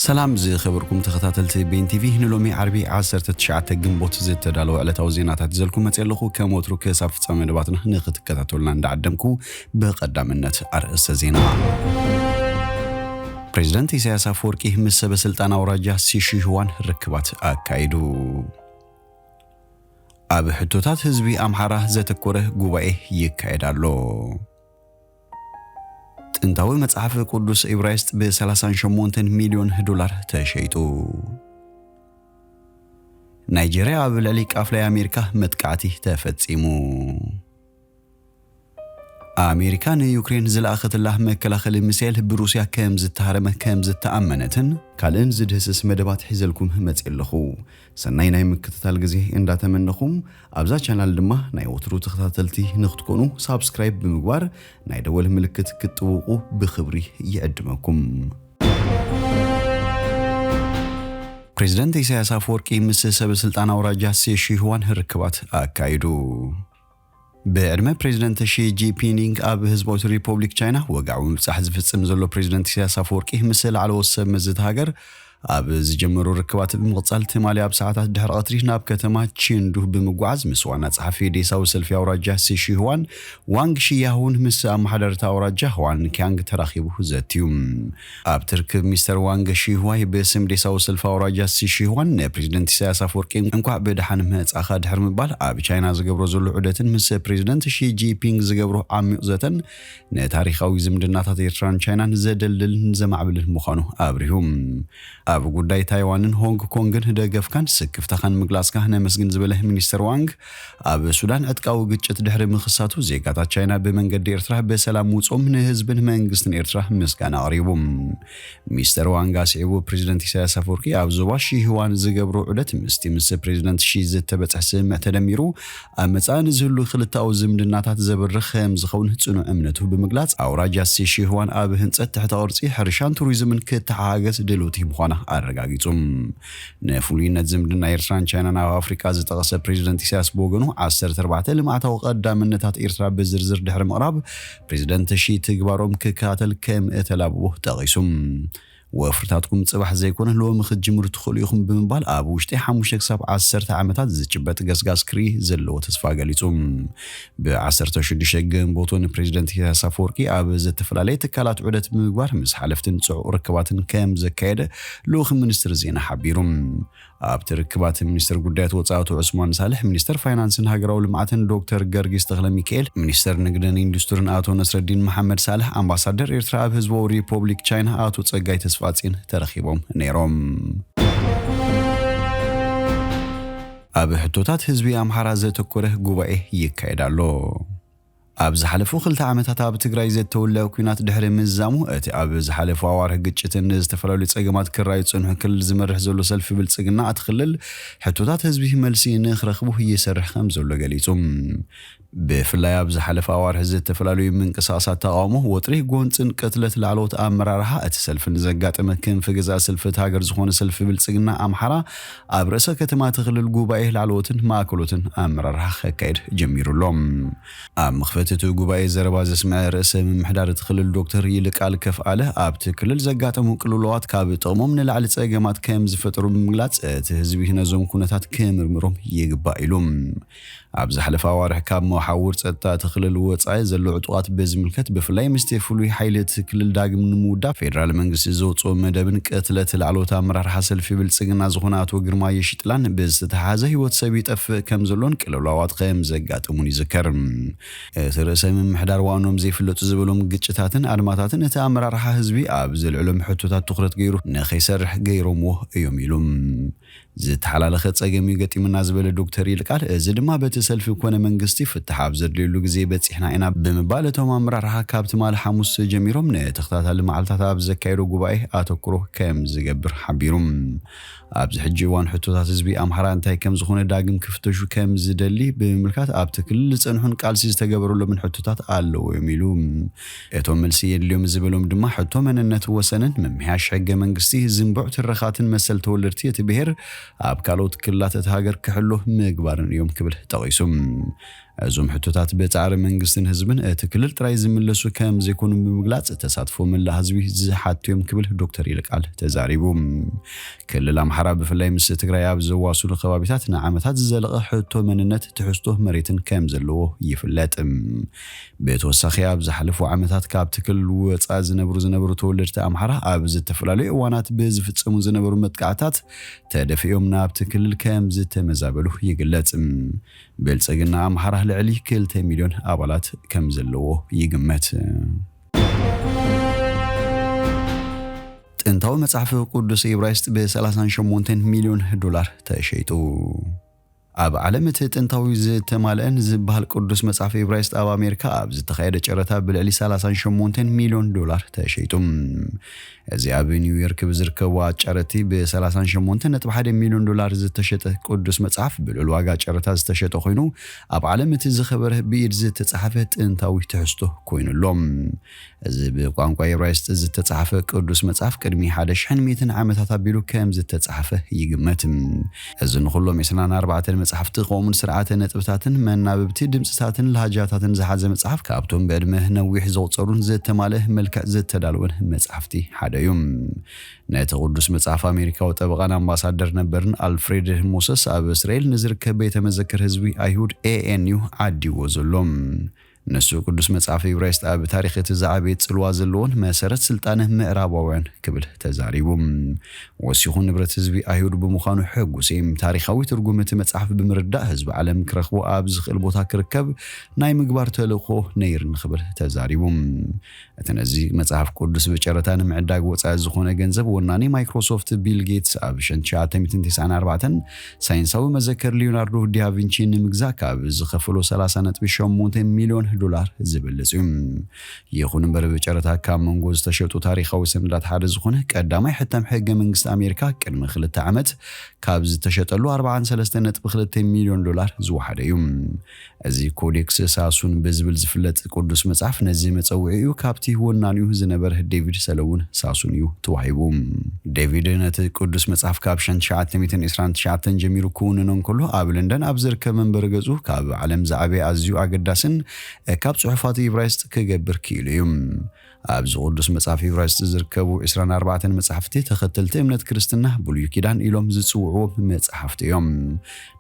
ሰላም ዝኸበርኩም ተኸታተልቲ ቤን ቲቪ፣ ንሎሚ ዓርቢ ዓሰርተ ትሽዓተ ግንቦት ዝተዳለወ ዕለታዊ ዜናታት ዘልኩም መፅእ ኣለኹ። ከም ወትሩ ክሳብ ፍጻሜ መደባትና ንክትከታተሉና እንዳዓደምኩ፣ ብቐዳምነት ኣርእስተ ዜና። ፕሬዚደንት ኢሳያስ ኣፈወርቂ ምስ ሰበ ስልጣን ኣውራጃ ሲሺሁዋን ርክባት ኣካይዱ። ኣብ ሕቶታት ህዝቢ ኣምሓራ ዘተኮረ ጉባኤ ይካየድ ኣሎ። ጥንታዊ መጽሓፍ ቅዱስ ኢብራይስጥ ብ ሰላሳን ሸሞንተን ሚልዮን ዶላር ተሸይጡ። ናይጄርያ ኣብ ልዕሊ ቃፍላይ ኣሜሪካ መጥቃዕቲ ተፈጺሙ። ኣሜሪካ ንዩክሬን ዝለኣኸትላ መከላኸሊ ሚሳኤል ብሩስያ ከም ዝተሃረመ ከም ዝተኣመነትን ካልእን ዝድህስስ መደባት ሒዘልኩም መጽእ ኣለኹ። ሰናይ ናይ ምክትታል ግዜ እንዳተመነኹም፣ ኣብዛ ቻናል ድማ ናይ ወትሩ ተኸታተልቲ ንክትኮኑ ሳብስክራይብ ብምግባር ናይ ደወል ምልክት ክትጥውቁ ብኽብሪ ይዕድመኩም። ፕሬዚደንት ኢሳያስ ኣፈወርቂ ምስ ሰበ ስልጣን ኣውራጃ ሴሺሁዋን ርክባት ኣካይዱ። ብዕድመ ፕሬዚደንት ሺ ጂፒንግ ኣብ ህዝባዊት ሪፖብሊክ ቻይና ወግዓዊ ምብጻሕ ዝፍጽም ዘሎ ፕሬዚደንት ኢሳያስ ኣፈወርቂ ምስ ላዕለዎት ሰብ መዚ እታ ሃገር ኣብ ዝጀመሩ ርክባት ብምቕጻል፣ ትማሊ ኣብ ሰዓታት ድሕሪ ቀትሪ ናብ ከተማ ቺንዱ ብምጓዓዝ ምስ ዋና ጸሓፊ ዴሳዊ ሰልፊ ኣውራጃ ሲሺሁዋን ዋንግ ሺያሁን ምስ ኣመሓዳሪ እታ ኣውራጃ ዋን ኪያንግ ተራኺቡ ዘትዩ። ኣብቲ ርክብ ሚስተር ዋንግ ሺሁዋይ ብስም ዴሳዊ ሰልፊ ኣውራጃ ሲሺሁዋን ንፕሬዚደንት ኢሳያስ ኣፈወርቂ እንኳዕ ብደሓን መጻኻ ድሕሪ ምባል፣ ኣብ ቻይና ዝገብሮ ዘሎ ዑደትን ምስ ፕሬዚደንት ሺ ጂፒንግ ዝገብሮ ዓሚቕ ዘተን ንታሪኻዊ ዝምድናታት ኤርትራን ቻይናን ዘደልድልን ዘማዕብልን ምዃኑ ኣብሪሁ። ኣብ ጉዳይ ታይዋንን ሆንግ ኮንግን ደገፍካን ስክፍታኻን ምግላጽካ ነመስግን ዝበለ ሚኒስተር ዋንግ፣ ኣብ ሱዳን ዕጥቃዊ ግጭት ድሕሪ ምኽሳቱ ዜጋታት ቻይና ብመንገዲ ኤርትራ ብሰላም ምውጽኦም ንህዝብን መንግስትን ኤርትራ ምስጋና ኣቕሪቡ። ሚስተር ዋንግ ኣስዒቡ፣ ፕሬዚደንት ኢሳያስ ኣፈወርቂ ኣብ ዞባ ሺህዋን ዝገብሮ ዑደት ምስቲ ምስ ፕሬዚደንት ሺ ዝተበጽሐ ስምምዕ ተደሚሩ ኣብ መጻኢ ንዝህሉ ክልተኣዊ ዝምድናታት ዘብርኽ ከም ዝኸውን ጽኑዕ እምነቱ ብምግላጽ፣ ኣውራጃ ሲሺሁዋን ኣብ ህንጸት ትሕተ ቅርጺ፣ ሕርሻን ቱሪዝምን ክተሓጋገዝ ድልውቲ ምዃና ኣረጋጊጹ። ንፍሉይነት ዝምድና ኤርትራን ቻይናን ኣብ ኣፍሪቃ ዝጠቐሰ ፕሬዚደንት ኢሳያስ ብወገኑ፣ ዓሰርተ ኣርባዕተ ልምዓታዊ ቀዳምነታት ኤርትራ ብዝርዝር ድሕሪ ምቕራብ፣ ፕሬዚደንት ሺ ትግባሮም ክከታተል ከም እተላብቦ ጠቒሱ። "ወፍርታትኩም ጽባሕ ዘይኮነ ሎሚ ክትጅምሩ ትኽእሉ ኢኹም" ብምባል፣ ኣብ ውሽጢ ሓሙሽተ ክሳብ ዓሰርተ ዓመታት ዝጭበጥ ገስጋስ ክርኢ ዘለዎ ተስፋ ገሊጹ። ብ ዓሰርተ ሽዱሽተ ግንቦት ንፕሬዚደንት ኢሳያስ ኣፈወርቂ ኣብ ዝተፈላለየ ትካላት ዑደት ብምግባር ምስ ሓለፍትን ጽዑቕ ርክባትን ከም ዘካየደ ልኡኽ ሚኒስትር ዜና ሓቢሩ። ኣብቲ ርክባት ሚኒስትር ጉዳያት ወጻኢ ኣቶ ዑስማን ሳልሕ፣ ሚኒስተር ፋይናንስን ሃገራዊ ልምዓትን ዶክተር ገርጊስ ተኽለ ሚካኤል፣ ሚኒስተር ንግድን ኢንዱስትሪን ኣቶ ነስረዲን መሓመድ ሳልሕ፣ ኣምባሳደር ኤርትራ ኣብ ህዝባዊ ሪፖብሊክ ቻይና ኣቶ ጸጋይ ተስፋጽዮን ተረኺቦም ነይሮም። ኣብ ሕቶታት ህዝቢ ኣምሓራ ዘተኮረ ጉባኤ ይካየድ ኣሎ። ኣብ ዝሓለፉ ክልተ ዓመታት ኣብ ትግራይ ዘተወልዐ ኲናት ድሕሪ ምዝዛሙ፣ እቲ ኣብ ዝሓለፉ ኣዋርሕ ግጭትን ዝተፈላለዩ ጸገማት ክረኣዩ ዝጸንሑ ክልል ዝመርሕ ዘሎ ሰልፊ ብልጽግና፣ እቲ ክልል ሕቶታት ህዝቢ መልሲ ንኽረኽቡ ይሰርሕ ከም ዘሎ ገሊጹ። ብፍላይ ኣብ ዝሓለፈ ኣዋርሕ ዝተፈላለዩ ምንቅስቓሳት ተቓውሞ፣ ወጥሪ፣ ጎንጽን ቅትለት ላዕለዎት ኣመራርሓ እቲ ሰልፊ ንዘጋጠመ ክንፊ ግዛእ ሰልፊ እቲ ሃገር ዝኾነ ሰልፊ ብልጽግና ኣምሓራ ኣብ ርእሰ ከተማ እቲ ክልል ጉባኤ ላዕለዎትን ማእከሎትን ኣመራርሓ ከካይድ ጀሚሩ ኣሎ። ኣብ መኽፈቲ እቲ ጉባኤ ዘረባ ዘስምዐ ርእሰ ምምሕዳር እቲ ክልል ዶክተር ይልቃል ከፍኣለ፣ ኣብቲ ክልል ዘጋጠሙ ቅልውላዋት ካብ ጥቕሞም ንላዕሊ ጸገማት ከም ዝፈጠሩ ብምግላጽ፣ እቲ ህዝቢ ነዞም ኩነታት ክምርምሮም ይግባእ ኢሉ። ኣብ ዝሓለፈ ኣዋርሕ ካብ መሓውር ጸጥታ እቲ ክልል ወጻኢ ዘለዉ ዕጡቓት ብዝምልከት፣ ብፍላይ ምስቲ ፍሉይ ሓይሊ እቲ ክልል ዳግም ንምውዳብ ፌደራል መንግስቲ ዘውጽኦ መደብን ቅትለት ላዕለዎት ኣመራርሓ ሰልፊ ብልጽግና ዝኾነ ኣቶ ግርማ የሺጥላን ብዝተተሓሓዘ ህይወት ሰብ ይጠፍእ ከም ዘሎን ቅልውላዋት ከም ዘጋጠሙን ይዝከር። እቲ ርእሰ ምምሕዳር ዋኖም ዘይፍለጡ ዝበሎም ግጭታትን ኣድማታትን እቲ ኣመራርሓ ህዝቢ ኣብ ዘልዕሎም ሕቶታት ትኹረት ገይሩ ንኸይሰርሕ ገይሮምዎ እዮም ኢሉ። ዝተሓላለኸ ጸገም እዩ ገጢሙና ዝበለ ዶክተር ይልቃል፣ እዚ ድማ በቲ ሰልፊ ኮነ መንግስቲ ፍታሕ ኣብ ዘድልየሉ ግዜ በጺሕና ኢና ብምባል፣ እቶም ኣመራርሓ ካብ ትማሊ ሓሙስ ጀሚሮም ንተኸታታሊ መዓልታት ኣብ ዘካየዶ ጉባኤ ኣተኩሮ ከም ዝገብር ሓቢሩ። ኣብዚ ሕጂ እዋን ሕቶታት ህዝቢ ኣምሓራ እንታይ ከም ዝኾነ ዳግም ክፍተሹ ከም ዝደሊ ብምምልካት፣ ኣብቲ ክልል ዝጸንሑን ቃልሲ ዝተገበረሎምን ሕቶታት ኣለዉ እዮም ኢሉ። እቶም መልሲ የድልዮም ዝበሎም ድማ ሕቶ መንነት ወሰንን ምምሕያሽ ሕገ መንግስቲ፣ ዝንቡዕ ትረኻትን መሰል ተወለድቲ እቲ ብሔር ኣብ ካልኦት ክልላት እታ ሃገር ክሕሎ ምግባርን እዮም ክብል ጠቒሱ። እዞም ሕቶታት ብጻዕሪ መንግስትን ህዝብን እቲ ክልል ጥራይ ዝምለሱ ከም ዘይኮኑ ብምግላጽ፣ ተሳትፎ መላእ ህዝቢ ዝሓቱ እዮም ክብል ዶክተር ይልቃል ተዛሪቡ። ክልል ኣምሓራ ብፍላይ ምስ ትግራይ ኣብ ዘዋስሉ ከባቢታት ንዓመታት ዝዘለቐ ሕቶ መንነት፣ ትሕዝቶ መሬትን ከም ዘለዎ ይፍለጥ። ብተወሳኺ ኣብ ዝሓለፉ ዓመታት ካብቲ ክልል ወፃእ ዝነብሩ ዝነበሩ ተወለድቲ ኣምሓራ ኣብ ዝተፈላለዩ እዋናት ብዝፍጸሙ ዝነበሩ መጥቃዕታት ተደፊኦም ናብቲ ክልል ከም ዝተመዛበሉ ይግለጽ። ብልጽግና ኣምሓራ ልዕሊ ክልተ ሚልዮን ኣባላት ከም ዘለዎ ይግመት። ጥንታዊ መጽሓፍ ቅዱስ ኢብራይስጥ ብ38 ሚልዮን ዶላር ተሸይጡ። ኣብ ዓለም እቲ ጥንታዊ ዝተማልአን ዝበሃል ቅዱስ መጽሓፍ ኢብራይስጥ ኣብ ኣሜሪካ ኣብ ዝተኻየደ ጨረታ ብልዕሊ ሰላሳ ሚልዮን ዶላር ተሸይጡ። እዚ ኣብ ኒውዮርክ ብዝርከቡ ኣጫረቲ ብ38.1 ሚልዮን ዶላር ዝተሸጠ ቅዱስ መጽሓፍ ብልዑል ዋጋ ጨረታ ዝተሸጠ ኮይኑ፣ ኣብ ዓለም እቲ ዝኸበረ ብኢድ ዝተጻሕፈ ጥንታዊ ትሕዝቶ ኮይኑ ኣሎ። እዚ ብቋንቋ ኤብራይስጥ ዝተጻሕፈ ቅዱስ መጽሓፍ ቅድሚ ሓደ ሽሕን ሚእትን ዓመታት ኣቢሉ ከም ዝተጻሕፈ ይግመት። እዚ ንኹሎም ዕስራን ኣርባዕተን መጽሓፍቲ፣ ከምኡውን ስርዓተ ነጥብታትን መናብብቲ ድምጽታትን ላሃጃታትን ዝሓዘ መጽሓፍ፣ ካብቶም ብዕድመ ነዊሕ ዘቑጸሩን ዝተማልአ መልክዕ ዝተዳለወን መጽሓፍቲ ሓደ እዩ። ነቲ ቅዱስ መጽሓፍ ኣሜሪካዊ ጠበቓን ኣምባሳደር ነበርን ኣልፍሬድ ሞሰስ ኣብ እስራኤል ንዝርከብ ቤተ መዘክር ህዝቢ ኣይሁድ፣ ኤኤንዩ፣ ዓዲዎ ዘሎ። ንሱ ቅዱስ መጽሓፍ ኢብራይስጥ ኣብ ታሪኽ እቲ ዝዓበየ ጽልዋ ዘለዎን መሰረት ስልጣነ ምዕራባውያን ክብል ተዛሪቡ። ወሲኹ ንብረት ህዝቢ ኣይሁድ ብምዃኑ ሕጉስ እየ። ታሪኻዊ ትርጉም እቲ መጽሓፍ ብምርዳእ ህዝቢ ዓለም ክረኽቦ ኣብ ዝኽእል ቦታ ክርከብ ናይ ምግባር ተልእኮ ነይርኒ ክብል ተዛሪቡ። እቲ ነዚ መጽሓፍ ቅዱስ ብጨረታ ንምዕዳግ ወጻኢ ዝኾነ ገንዘብ ወናኒ ማይክሮሶፍት ቢል ጌትስ ኣብ ሸንትሽዓተ ሚእትን ተስዓን ኣርባዕተን ሳይንሳዊ መዘከር ሊዮናርዶ ዳቪንቺ ንምግዛእ ካብ ዝኸፈሎ ሰላሳ ነጥቢ ሸሞንተ ሚልዮን ዶላር ዝበልጽ እዩ። ይኹን እምበር ብጨረታ ካብ መንጎ ዝተሸጡ ታሪኻዊ ሰነዳት ሓደ ዝኾነ ቀዳማይ ሕታም ሕገ መንግስቲ ኣሜሪካ ቅድሚ ክልተ ዓመት ካብ ዝተሸጠሉ ኣርባዓን ሰለስተ ነጥቢ ክልተ ሚልዮን ዶላር ዝወሓደ እዩ። እዚ ኮዴክስ ሳሱን ብዝብል ዝፍለጥ ቅዱስ መጽሓፍ ነዚ መጸውዒኡ ካብቲ ወናኒኡ ዝነበረ ዴቪድ ሰለሙን ሳሱን እዩ ተዋሂቡ። ዴቪድ ነቲ ቅዱስ መጽሓፍ ካብ ሸንትሽዓተ ሚእትን ዕስራን ትሽዓተን ጀሚሩ ክውንኖ እንከሎ፣ ኣብ ለንደን ኣብ ዝርከብ መንበሪ ገጹ ካብ ዓለም ዝዓበየ ኣዝዩ ኣገዳስን ካብ ጽሑፋት ኢብራይስጥ ክገብር ክኢሉ እዩ። ኣብዚ ቅዱስ መጽሓፍ ኢብራይስጥ ዝርከቡ ዕስራን ኣርባዕተን መጻሕፍቲ ተኸተልቲ እምነት ክርስትና ብሉይ ኪዳን ኢሎም ዝጽውዕዎም መጻሕፍቲ እዮም።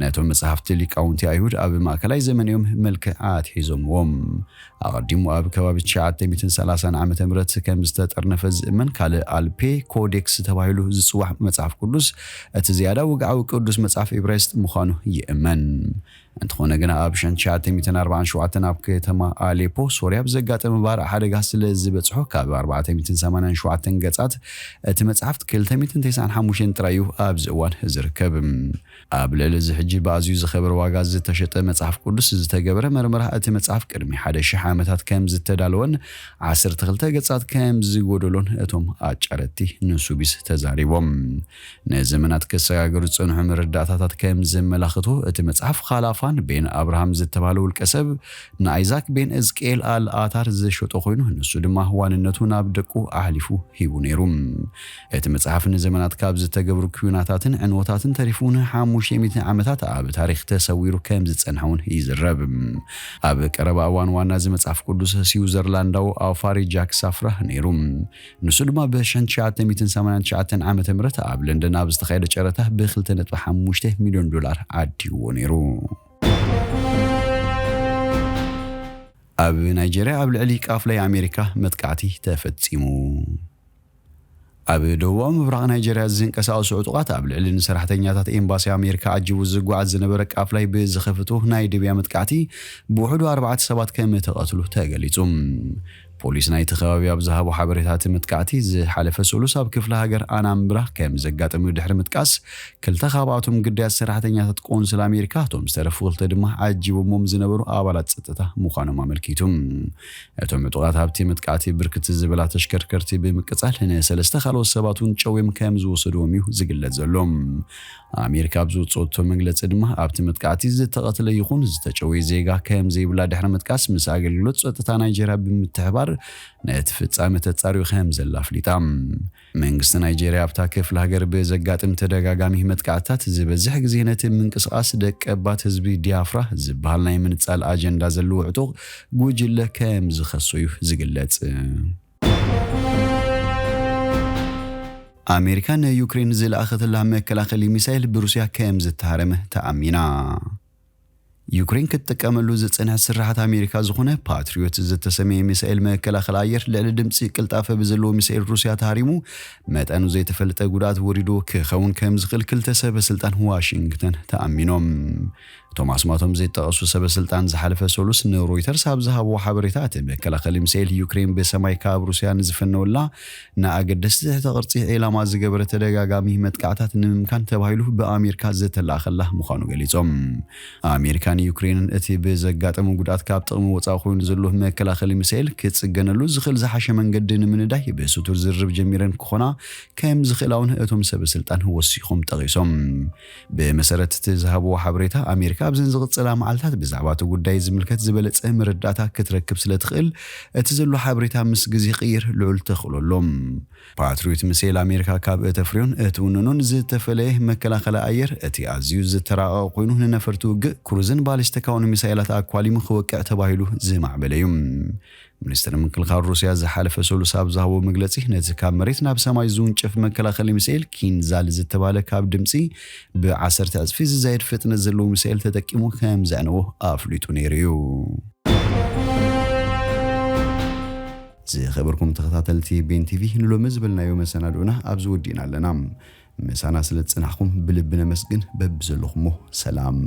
ነቶም መጻሕፍቲ ሊቃውንቲ ኣይሁድ ኣብ ማእከላይ ዘመን እዮም መልክዕ ኣትሒዞምዎም። ኣቐዲሙ ኣብ ከባቢ ትሽዓተ ሚእትን ሰላሳን ዓመተ ምህረት ከም ዝተጠርነፈ ዝእመን ካልእ ኣልፔ ኮዴክስ ተባሂሉ ዝጽዋዕ መጽሓፍ ቅዱስ፣ እቲ ዝያዳ ወግዓዊ ቅዱስ መጽሓፍ ኢብራይስጥ ምዃኑ ይእመን። እንተኾነ ግና ኣብ ሸንት ትሽዓተ ሚእትን ኣርባዓን ሸውዓተን ኣብ ከተማ ኣሌፖ ሶርያ ብዘጋጠመ ባርዕ ሓደጋ ስለ ዝበጽሖ ካብ ኣርባዕተ ሚእትን ሰማንያን ሸውዓተን ገጻት እቲ መጽሓፍ ክልተ ሚእትን ተስዓን ሓሙሽተን ጥራይ እዩ ኣብዚ እዋን ዝርከብ። ኣብ ልዕሊ እዚ ሕጂ ብኣዝዩ ዝኸበረ ዋጋ ዝተሸጠ መጽሓፍ ቅዱስ ዝተገበረ መርመራ እቲ መጽሓፍ ቅድሚ ሓደ ሽሕ ዓመታት ከም ዝተዳለወን ዓሰርተ ክልተ ገጻት ከም ዝጎደሎን እቶም ኣጫረቲ ንሱቢስ ተዛሪቦም። ንዘመናት ክሰጋገሩ ዝጸንሑ መረዳእታታት ከም ዘመላኽቱ፣ እቲ መጽሓፍ ኻላፋን ቤን ኣብርሃም ዝተባህለ ውልቀ ሰብ ንኣይዛክ ቤን እዝቅኤል ኣል ኣታር ዝሸጦ ኮይኑ፣ ንሱ ድማ ዋንነቱ ናብ ደቁ ኣሕሊፉ ሂቡ ነይሩ። እቲ መጽሓፍ ንዘመናት ካብ ዝተገብሩ ኲናታትን ዕንወታትን ተሪፉ ንሓሙሽተ ሚእቲ ዓመታት ኣብ ታሪኽ ተሰዊሩ ከም ዝጸንሐ እውን ይዝረብ። ኣብ ቀረባ እዋን ዋና እዚ መጽሓፍ ቅዱስ ስዊዘርላንዳዊ ኣውፋሪ ጃክ ሳፍራ ነይሩ። ንሱ ድማ ብ ሸንት ትሽዓተ ሚእትን ሰማንያን ትሽዓተን ዓመተ ምህረት ኣብ ለንደን ኣብ ዝተኻየደ ጨረታ ብ ክልተ ነጥቢ ሓሙሽተ ሚልዮን ዶላር ዓዲዎ ነይሩ። ኣብ ናይጄርያ ኣብ ልዕሊ ቃፍላይ ኣሜሪካ መጥቃዕቲ ተፈጺሙ። ኣብ ደቡባዊ ምብራቕ ናይጄርያ ዝንቀሳቐሱ ዕጡቓት ኣብ ልዕሊ ንሰራሕተኛታት ኤምባሲ ኣሜሪካ ዓጂቡ ዝጓዓዝ ዝነበረ ቃፍላይ ብዝኸፈቶ ናይ ድብያ መጥቃዕቲ ብውሕዱ ኣርባዕተ ሰባት ከም እተቐትሉ ተገሊጹ። ፖሊስ ናይቲ ከባቢ ኣብ ዝሃቦ ሓበሬታ፣ እቲ መጥቃዕቲ ዝሓለፈ ሰሉስ ኣብ ክፍለ ሃገር ኣናምብራ ከም ዘጋጠመ ድሕሪ ምጥቃስ፣ ክልተ ካብኣቶም ግዳያት ሰራሕተኛታት ቆንስል ኣሜሪካ፣ እቶም ዝተረፉ ክልተ ድማ ዓጂቦሞም ዝነበሩ ኣባላት ጸጥታ ምዃኖም ኣመልኪቱ። እቶም ዕጡቓት ኣብቲ መጥቃዕቲ ብርክት ዝበላ ተሽከርከርቲ ብምቅጻል፣ ንሰለስተ ካልኦት ሰባት እውን ጨውዮም ከም ዝወሰድዎም እዩ ዝግለጽ ዘሎ። ኣሜሪካ ኣብ ዝወጸቶ መግለጺ ድማ፣ ኣብቲ መጥቃዕቲ ዝተቐትለ ይኹን ዝተጨወየ ዜጋ ከም ዘይብላ ድሕሪ ምጥቃስ፣ ምስ ኣገልግሎት ጸጥታ ናይጄርያ ብምትሕባር ነቲ ፍጻመ ተጻርዩ ከም ዘላ ኣፍሊጣ። መንግስቲ ናይጄርያ ኣብታ ክፍለ ሃገር ብዘጋጥም ተደጋጋሚ መጥቃዕትታት ዝበዝሕ ግዜ ነቲ ምንቅስቓስ ደቀባት ህዝቢ ዲያፍራ ዝበሃል ናይ ምንጻል ኣጀንዳ ዘለዎ ዕጡቕ ጉጅለ ከም ዝኸሶ እዩ ዝግለጽ። ኣሜሪካ ንዩክሬን ዝለኣኸትላ መከላኸሊ ሚሳይል ብሩስያ ከም ዝተሃረመ ተኣሚና። ዩክሬን ክትጥቀመሉ ዝጸንሐት ስርሓት ኣሜሪካ ዝኾነ ፓትሪዮት ዝተሰመየ ሚሳኤል መከላኸሊ ኣየር ልዕሊ ድምፂ ቅልጣፈ ብዘለዎ ሚሳኤል ሩስያ ተሃሪሙ መጠኑ ዘይተፈልጠ ጉድኣት ወሪዶ ክኸውን ከም ዝኽእል ክልተ ሰበ ስልጣን ዋሽንግተን ተኣሚኖም። እቶም ኣስማቶም ዘይጠቐሱ ሰበ ስልጣን ዝሓለፈ ሰሉስ ንሮይተርስ ኣብ ዝሃብዎ ሓበሬታ እቲ መከላኸሊ ሚሳኤል ዩክሬን ብሰማይ ካብ ሩስያ ንዝፈነወላ ንኣገደስቲ ትሕተ ቅርጺ ዒላማ ዝገበረ ተደጋጋሚ መጥቃዕታት ንምምካን ተባሂሉ ብኣሜሪካ ዝተላእኸላ ምዃኑ ገሊጾም። ኣሜሪካን ዩክሬንን እቲ ብዘጋጠሙ ጉድኣት ካብ ጥቕሚ ወፃኢ ኮይኑ ዘሎ መከላኸሊ ሚሳኤል ክጽገነሉ ዝኽእል ዝሓሸ መንገዲ ንምንዳይ ብስቱር ዝርርብ ጀሚረን ክኾና ከም ዝኽእላ እውን እቶም ሰበ ስልጣን ወሲኾም ጠቒሶም። ብመሰረት እቲ ዝሃብዎ ሓበሬታ ኣሜሪካ ኣብዘን ዝቕጽላ መዓልታት ብዛዕባ እቲ ጉዳይ ዝምልከት ዝበለጸ መረዳእታ ክትረክብ ስለ ትኽእል እቲ ዘሎ ሓበሬታ ምስ ግዜ ክቕይር ልዑል ተኽእሎ ኣሎ። ፓትሪዮት ሚሳኤል ኣሜሪካ ካብ እተፍርዮን እትውንኖን ዝተፈለየ መከላኸሊ ኣየር እቲ ኣዝዩ ዝተራቐቐ ኮይኑ ንነፈርቲ ውግእ ክሩዝን ባሊስቲካውን ሚሳኤላት ኣኳሊሙ ክወቅዕ ተባሂሉ ዝማዕበለ እዩ። ሚኒስትሪ ምክልኻል ሩስያ ዝሓለፈ ሰሉስ ኣብ ዝሃቦ መግለጺ ነቲ ካብ መሬት ናብ ሰማይ ዝውንጨፍ መከላኸሊ ሚሳኤል ኪንዛል ዝተባህለ ካብ ድምፂ ብዓሰርተ ዕፅፊ ዝዛየድ ፍጥነት ዘለዎ ሚሳኤል ተጠቂሙ ከም ዘዕነዎ ኣፍሊጡ ነይሩ እዩ። ዝኸበርኩም ተኸታተልቲ ቤን ቲቪ ንሎሚ ዝበልናዮ መሰናድኡና ኣብዚ ወዲእና ኣለና። ምሳና ስለ ዝጽናሕኩም ብልቢ ነመስግን። በብዘለኹሞ ሰላም።